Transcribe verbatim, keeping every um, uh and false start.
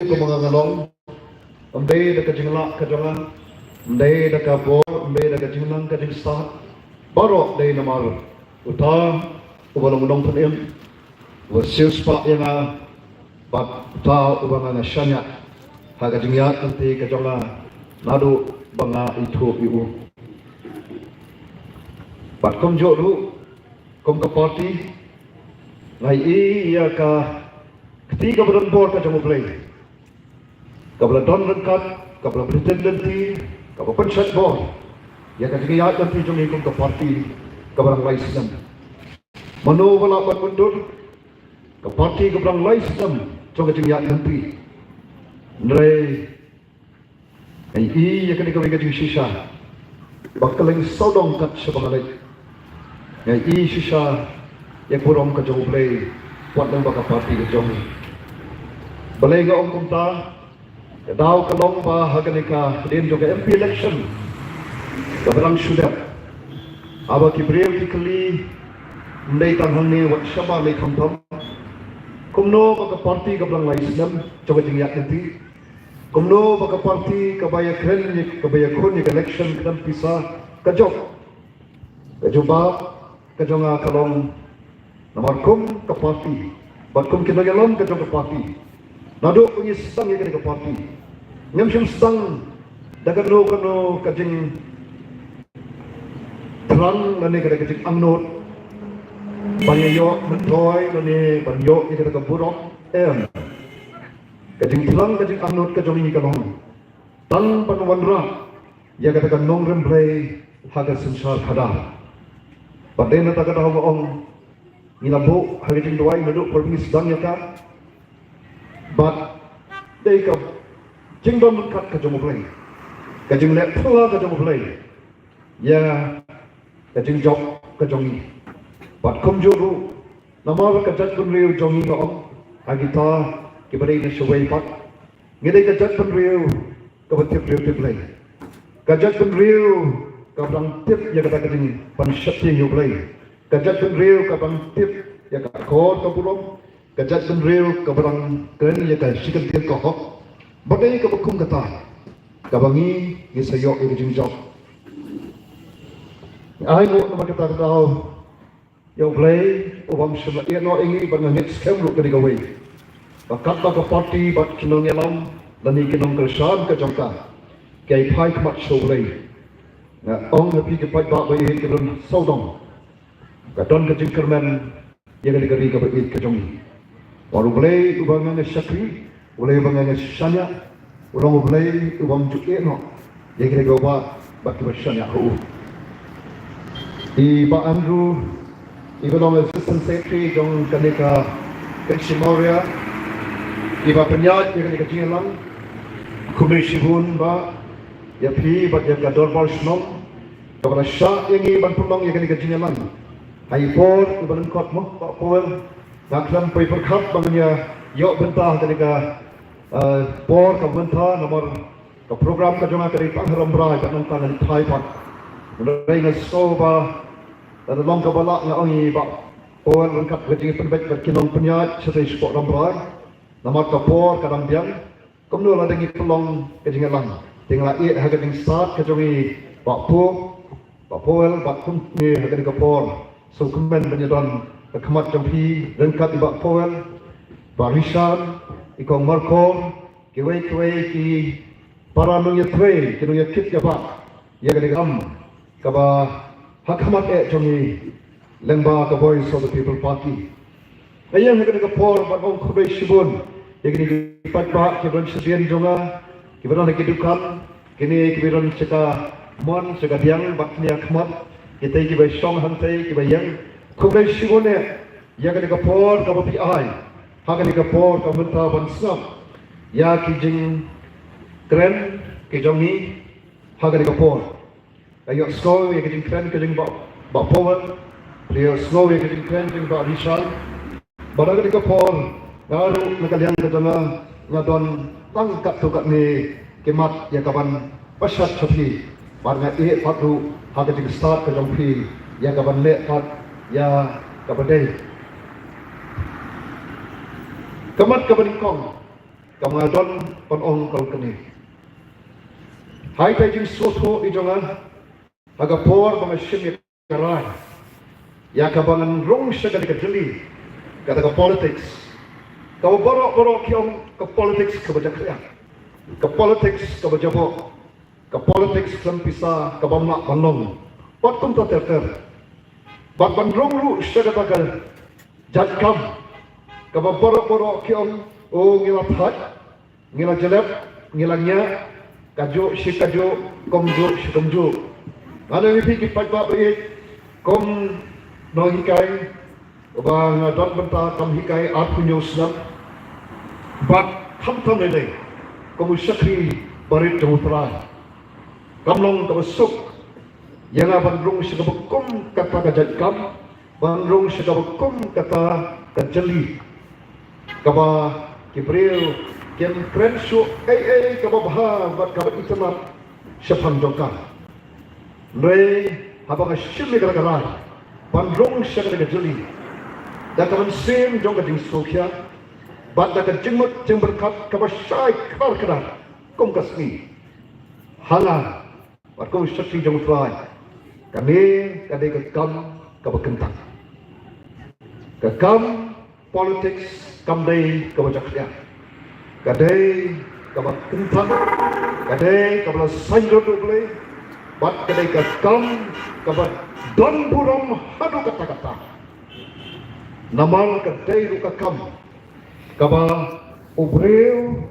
kumba nga long, ym dei da ka jinglah ka jong nga, ym dei da ka bor, ym dei da ka jingnang ka jingstad, baroh dei namar uta uba long u nongpynim, uba siewspah ïa nga, bad uta uba nga nga shaniah ha ka jingïaid lynti ka jong nga naduh ba nga ithuh ïa u. Bad kumjuh ruh, kum ka party, nga ïohi ïa ka kti kaba don bor ka jong U Blei, kaba la don ryngkat, kaba la pynleit lynti, kaba pynshait bor ïa ka jingïaid lynti jong ngi kum ka party kaba dang lai snem. Mano ba lah ban myndur ka party kaba dang lai snem jong ka jingïaid lynti? Hynrei nga ïohi ïa kane kawei ka jingshisha ba kylleng sawdong kat shaba nga leit, nga ïohi shisha ïa ka burom ka jong U Blei wat lyngba ka party ka jong ngi. Balei nga ong kumta? Ka daw ka long ba ha kane ka hadien jong ka M P election kaba dang shu dep, haba ki briew ki kylli, ym dei tang hangne, wat shabar lei khamtam, kumno ba ka party kaba dang lai snem jong ka jingïaid lynti, kumno ba ka party kaba ïakren, kaba ïakhun ïa ka election khlem pisa, ka jop. Ka jubab ka jong nga ka long, namar kum ka party bad kum ki nongïalam ka jong ka party, naduh ba ngi sdang ïa kane ka party, ngim shym sdang da kano kano ka jingthrang lane ka, ka jingangnud ban ïa ïoh myntoi lane ban ïoh ïa kata ka burom. Em. Ka jingthrang, ka jingangnud ka jong ngi ka long tang ban wanrah ïa kata ka nongrim Blei ha ka synshar khadar. Bad dei na kata ka daw nga ong, ngi la buh ha ka jingduwai naduh por ba ngi sdang ïa ka. Bad dei ka jingdon ryngkat ka jong U Blei, ka jingleh phylla ka jong U Blei ïa ka jingjop ka jong ngi. Bad kumjuh ruh, namar ka jaitbynriew jong ngi, nga ong, ha kita kiba dei na shawei pat, ngi dei ka jaitbynriew kaba tip briew tip Blei, ka jaitbynriew kaba dang tip ïa kata ka jingpynsheptieng ïa U Blei, ka jaitbynriew kaba dang tip ïa ka akor ka burom, ka jaitbynriew kaba dang kren ïa ka shikyndiat ka hok. Bad dei kaba kum kata kaba ngi, ngi sa ïoh ïa ka jingjop. Ai nguh namar kata ka daw ïa U Blei uba ym shym la ïehnoh ïa ngi, bad nga ngeit skhem ruh kane kawei, ba katba ka party bad ki nongïalam lane ki nongkyrshan ka jong ka ki ai phai khmat sha U Blei, nga ong ha phi ki paidbah ba ïeit kiba don sawdong, ka don ka jingkyrmen ïa kane ka ri kaba ïeit ka jong ngi. Namar U Blei uba nga nga shakri, U Blei uba nga nga shaniah, u long U Blei uba ym ju ïehnoh ïa kane ka wah bad kiba shaniah ha u. I Bah Andrew, iba long Assistant Secretary jong kane ka Kynshi Mawria, iba pynïaid ïa kane ka jingïalang, khublei shibun Bah ïa phi bad ïa ka dorbar shnong kaba la shah ïa ngi ban pynlong ïa kane ka jingïalang. Ha i por iba lyngkot mo, Bah Powell, nga khlem poi pyrkhat ba ngan ïa ïoh bynta ha kane ka, eh, por kaba mynta, namar ka program ka jong nga ka dei tang ha Rambrai, bad nangta ngan ïaid pat. Hynrei nga sngew ba lada long kaba lah, nga ong ïa i Bah Powell ryngkat ka jingpynbeit bad ki nongpynïaid shatei shapoh Rambrai, namar ka por ka dang biang. Kumno lada ngi pynlong ka jingïalang? Te nga la ïeh ha ka jingstad ka jong i Bah Poh, Bah Powell, bad kumne ha kane ka por, sngewkmen ban ïadon ha khmat jong phi ryngkat i Bah Powell, Bah Rishan, i Kong Markhor, kiwei kiwei ki para nongïathuh, ki nongïakit ïa ba ïa kane ka kam kaba ha khmat eh jong ngi lyngba ka Voice of the People Party. Nga ïeng ha kane ka por ban ong khublei shibun ïa kine ki paidbah kiba don shadien jong nga, kiba don ha ki dukan, kine kiba don sha ka mon sha ka diang bad kine ha khmat, kitei kiba shong hangtei kiba ïeng. Khublei shibun eh ïa kane ka por kaba phi ai ha kane ka por ka mynta ban sngap ïa ki jingkren ki jong ngi ha kane ka por. Nga ïohsngew ïa ka jingkren ka jong Bah, Bah Powell, nga ïohsngew ïa ka jingkren ka jong Bah Rishan. Bad ha kane ka por nga ruh na ka liang ka jong nga, nga don tang katto katne ki mat ïa kaban pashat sha phi. Bad nga ïeh pat ruh ha ka jingstad ka jong phi ïa kaban leh pat ïa kaba dei. Ka mat kaba nyngkong, Kam nga don ban ong ka long kane. Hai tai jingsngewthuh i jong nga ha ka por ba nga shim ïa ka rai, ïa kaba ngan rung sha kane ka jylli, kata ka politics. Kaba baroh baroh ki ong ka politics kaba jakhlia, ka politics kaba jaboh, ka politics khlem pisa kaba mlak ban long. Wat kumta ter ter. Bad ban rung ruh sha kata ka jait kam kaba baroh baroh ki ong, o ngi la thait, ngi la jlep, ngi la ñiah, kajuh shi kajuh, kumjuh shi kumjuh. Nga ong ïa phi ki paidbah ba ïeit, kum nonghikai uba nga don bynta kam hikai arphew hynñiew snem, bad khamtam lei lei kum u shakri barit jong u Trai, kam long kaba suk ïa nga ban rung sha kaba kum kata ka jait kam, ban rung sha kaba kum kata ka jylli, kaba ki briew kim kren shuh ei ei kaba bha bad kaba itynnad shaphang jong ka. Hynrei haba nga shim ïa kata ka rai ban rung sha kata ka jylli, da ka mynsiem jong ka jingsngewkhia bad da ka jingmut jingpyrkhat kaba shai kdar kdar kum ka sngi, ha nga bad kum u shakri jong u Trai, kane ka dei ka kam kaba kyntang. Ka kam politics kam dei kaba jakhlia, ka dei kaba kyntang, ka dei kaba la saiñdur da U Blei, bad ka dei ka kam kaba don burom haduh katta katta. Namar ka dei ruh ka kam kaba u briew